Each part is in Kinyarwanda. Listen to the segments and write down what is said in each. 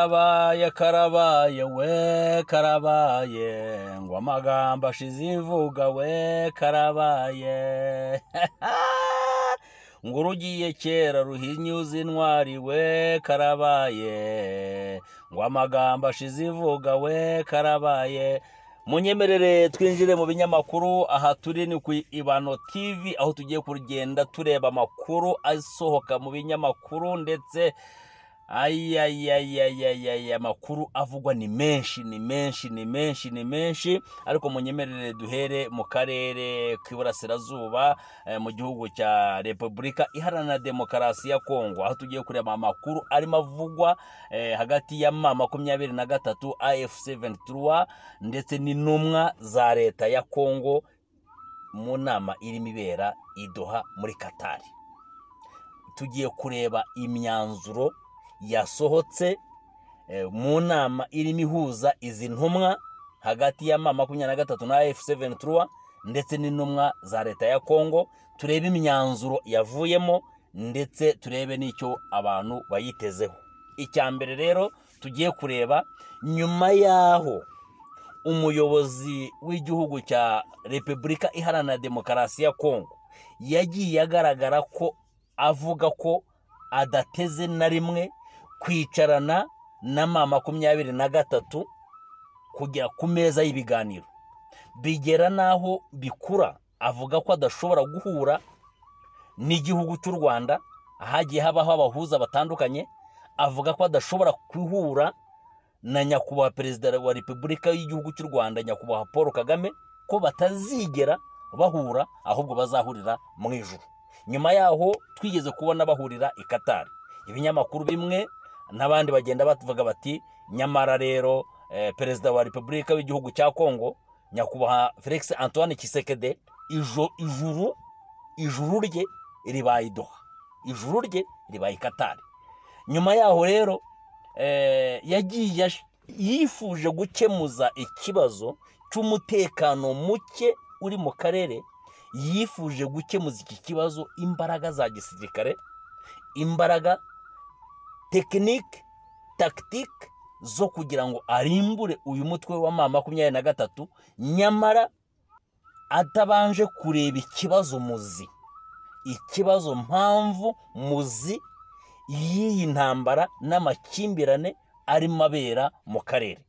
Karabaye, karabaye we, karabaye, ngo amagambo ashize imvuga we, karabaye, ngo urugiye kera ruhinyuza intwari we, karabaye, ngo amagambo ashize ivuga we, karabaye. Munyemerere twinjire mu binyamakuru. Aha turi ni ku Ibano TV, aho tugiye kugenda tureba amakuru asohoka mu binyamakuru, ndetse ayayayayayaya, amakuru avugwa ni menshi, ni menshi, ni menshi, ni menshi. Ariko munyemerere duhere mu karere k'iburasirazuba, mu gihugu cya Repubulika Iharanira Demokarasi ya Kongo, aho tugiye kureba amakuru arimo avugwa hagati ya M23, AFC 23 ndetse n'intumwa za leta ya Kongo mu nama irimo ibera i Doha muri Katari. Tugiye kureba imyanzuro yasohotse mu nama irimo ihuza izi ntumwa hagati ya M23 na AFC 23 ndetse n'intumwa za leta ya Kongo. Turebe imyanzuro yavuyemo, ndetse turebe n'icyo abantu bayitezeho. Icya mbere rero tugiye kureba, nyuma y'aho umuyobozi w'igihugu cya Repubulika Iharanira Demokarasi ya Kongo yagiye agaragara ko avuga ko adateze na rimwe kwicarana na M23 kugera ku meza y'ibiganiro, bigera n'aho bikura avuga ko adashobora guhura n'igihugu cy'u Rwanda, ahagiye habaho abahuza batandukanye, avuga ko adashobora guhura na nyakubahwa perezida wa Repubulika y'igihugu cy'u Rwanda, nyakubahwa Paul Kagame, ko batazigera bahura, ahubwo bazahurira mu ijuru. Nyuma yaho twigeze kubona bahurira i Qatar. Ibinyamakuru bimwe n'abandi bagenda bavuga bati nyamara rero perezida wa Repubulika w'igihugu cya Kongo, nyakubahwa Felix Antoine Tshisekedi, ijuru rye ribaye i Doha, ijuru rye ribaye i Qatar. Nyuma yaho rero yagiye yifuje gukemuza ikibazo cy'umutekano muke uri mu karere, yifuje gukemuza iki kibazo imbaraga za gisirikare, imbaraga technique, tactique zo kugira ngo arimbure uyu mutwe wa M23, nyamara atabanje kureba ikibazo muzi, ikibazo mpamvu muzi y'iyi ntambara n'amakimbirane arimo abera mu karere.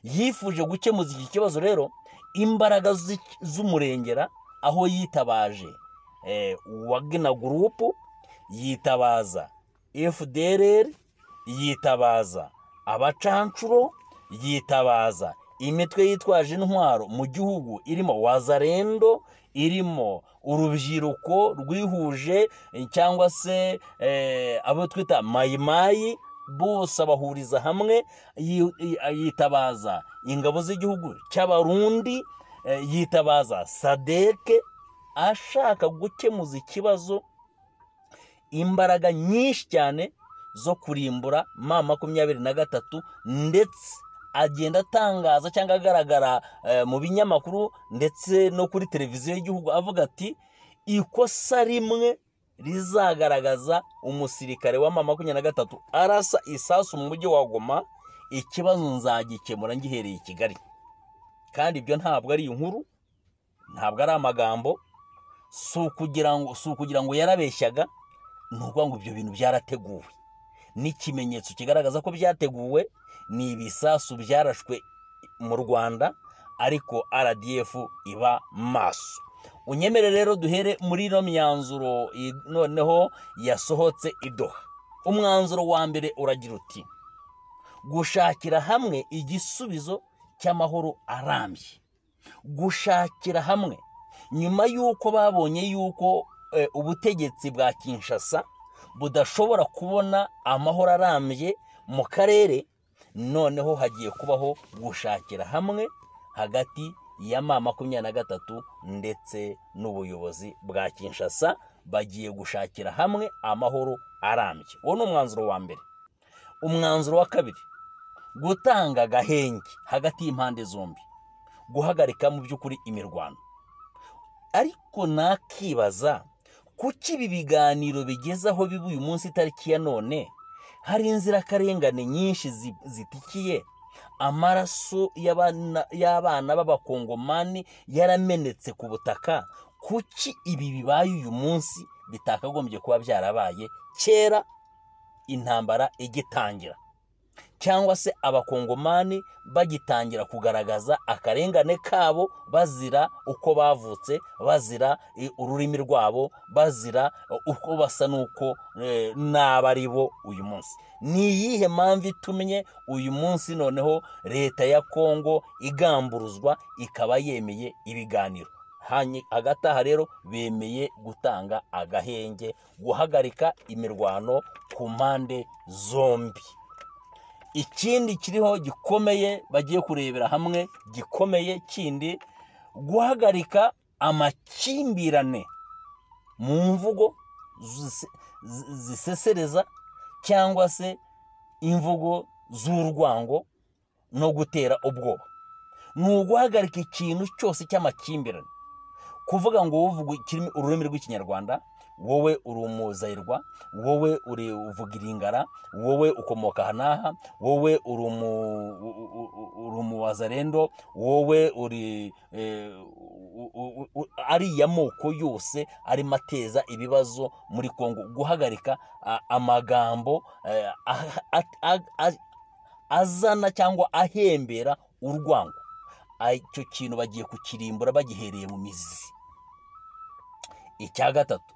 Yifuje gukemuza iki kibazo rero imbaraga z'umurengera, aho yitabaje Wagner Group, yitabaza FDLR, yitabaza abacancuro, yitabaza imitwe yitwaje intwaro mu gihugu irimo Wazalendo, irimo urubyiruko rwihuje, cyangwa se abo twita mayimayi, bose abahuriza hamwe. Yitabaza ingabo z'igihugu cy'Abarundi, yitabaza SADC, ashaka gukemuza ikibazo imbaraga nyinshi cyane zo kurimbura M23, ndetse agenda atangaza cyangwa agaragara mu binyamakuru ndetse no kuri televiziyo y'igihugu avuga ati ikosa rimwe rizagaragaza umusirikare wa M23 arasa isasu mu mujyi wa Goma, ikibazo nzagikemura ngihereye i Kigali. Kandi ibyo ntabwo ari inkuru, ntabwo ari amagambo, si ukugira ngo yarabeshyaga, ni ukuvuga ngo ibyo bintu byarateguwe. N'ikimenyetso kigaragaza ko byateguwe ni ibisasu byarashwe mu Rwanda, ariko RDF iba maso. Unyemere rero duhere muri ino myanzuro noneho yasohotse i Doha. Umwanzuro wa mbere uragira uti gushakira hamwe igisubizo cy'amahoro arambye. Gushakira hamwe nyuma y'uko babonye y'uko ubutegetsi bwa Kinshasa budashobora kubona amahoro arambye mu karere, noneho hagiye kubaho gushakira hamwe hagati ya M23 ndetse n'ubuyobozi bwa Kinshasa, bagiye gushakira hamwe amahoro arambye. Uwo ni umwanzuro wa mbere. Umwanzuro wa kabiri, gutanga agahenge hagati y'impande zombi, guhagarika mu by'ukuri imirwano. Ariko nakibaza kuki ibi biganiro bigeze aho biba uyu munsi itariki ya none, Hari inzirakarengane nyinshi zitikiye, amaraso y'abana b'Abakongomani yaramenetse ku butaka. Kuki ibi bibaye uyu munsi bitakagombye kuba byarabaye kera intambara igitangira, cyangwa se Abakongomani bagitangira kugaragaza akarengane kabo bazira uko bavutse, bazira ururimi rwabo, bazira uko basa n'uko n'abo ari bo uyu munsi? Ni iyihe mpamvu itumye uyu munsi noneho leta ya Kongo igamburuzwa ikaba yemeye ibiganiro? Hagati aha rero bemeye gutanga agahenge, guhagarika imirwano ku mpande zombi. Ikindi kiriho gikomeye bagiye kurebera hamwe, gikomeye kindi, guhagarika amakimbirane mu mvugo zisesereza cyangwa se imvugo z'urwango no gutera ubwoba. Ni uguhagarika ikintu cyose cy'amakimbirane, kuvuga ngo wowe uvuga ururimi rw'Ikinyarwanda, wowe uri Umuzayirwa, wowe uri uvuga Iringara, wowe ukomoka aha n'aha, wowe uri Umuwazarendo, wowe uri ariya moko yose arimo ateza ibibazo muri Kongo. Guhagarika amagambo azana cyangwa ahembera urwango, icyo kintu bagiye kukirimbura bagihereye mu mizi. Icya gatatu,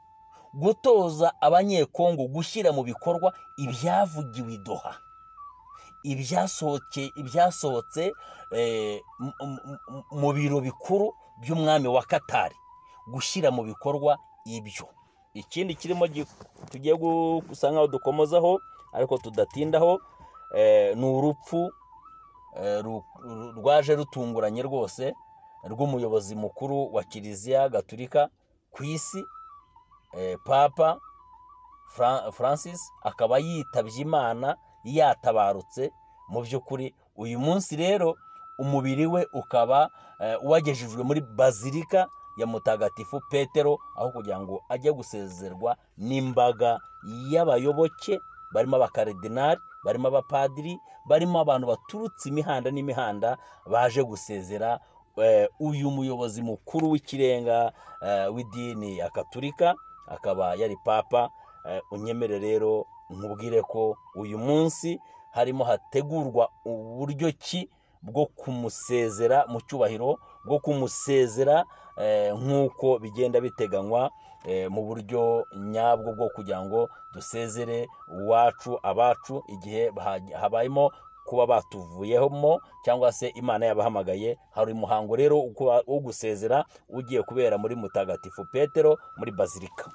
gutoza Abanyekongo gushyira mu bikorwa ibyavugiwe i Doha, ibyasohotse mu biro bikuru by'umwami wa Katari, gushyira mu bikorwa ibyo. Ikindi kirimo tugiye gusa nkaho dukomozaho ariko tudatindaho, ni urupfu rwaje rutunguranye rwose rw'umuyobozi mukuru wa Kiliziya Gaturika ku isi, Papa Francis, akaba yitabye Imana, yatabarutse mu by'ukuri. Uyu munsi rero umubiri we ukaba wagejejwe muri Bazilika ya Mutagatifu Petero, aho kugira ngo ajye gusezerwa n'imbaga y'abayoboke barimo abakaridinari, barimo abapadiri, barimo abantu baturutse imihanda n'imihanda baje gusezera uyu muyobozi mukuru w'ikirenga w'idini ya Katurika, akaba yari papa. Unyemere rero nkubwire ko uyu munsi harimo hategurwa uburyo ki bwo kumusezera mu cyubahiro, bwo kumusezera nk'uko bigenda biteganywa mu buryo nyabwo bwo kugira ngo dusezere uwacu, abacu, igihe habayemo kuba batuvuyemo cyangwa se Imana yabahamagaye. Hari umuhango rero wo gusezera ugiye kubera muri Mutagatifu Petero muri Bazilika.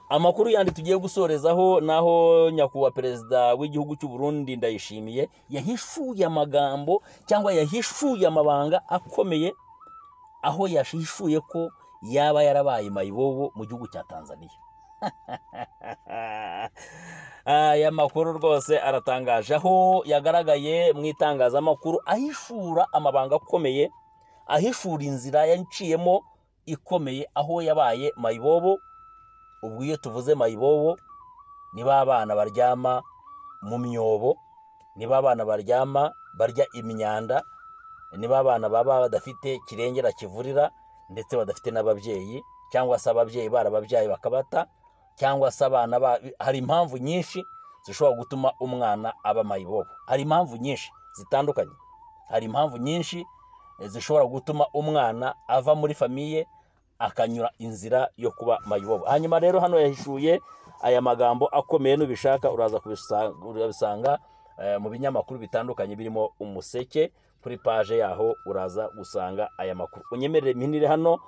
Amakuru yandi tugiye gusorezaho, naho nyakubahwa perezida w'igihugu cy'u Burundi Ndayishimiye yahishuye amagambo cyangwa yahishuye amabanga akomeye, aho yahishuye ko yaba yarabaye mayibobo mu gihugu cya Tanzania. Aya makuru rwose aratangaje, aho yagaragaye mu itangazamakuru ahishura amabanga akomeye, ahishura inzira yaciyemo ikomeye, aho yabaye mayibobo. Ubwo iyo tuvuze mayibobo, ni ba bana baryama mu myobo, ni ba bana baryama barya imyanda, ni ba bana baba badafite kirengera kivurira, ndetse badafite n'ababyeyi, cyangwa se ababyeyi barababyaye bakabata, cyangwa se abana hari impamvu nyinshi zishobora gutuma umwana aba mayibobo. Hari impamvu nyinshi zitandukanye, hari impamvu nyinshi zishobora gutuma umwana ava muri famille akanyura inzira yo kuba mayibobo. Hanyuma rero hano yahishuye aya magambo akomeye, nubishaka uraza urabisanga mu binyamakuru bitandukanye birimo Umuseke, kuri page yaho uraza gusanga aya makuru. Unyemerere mpinire hano.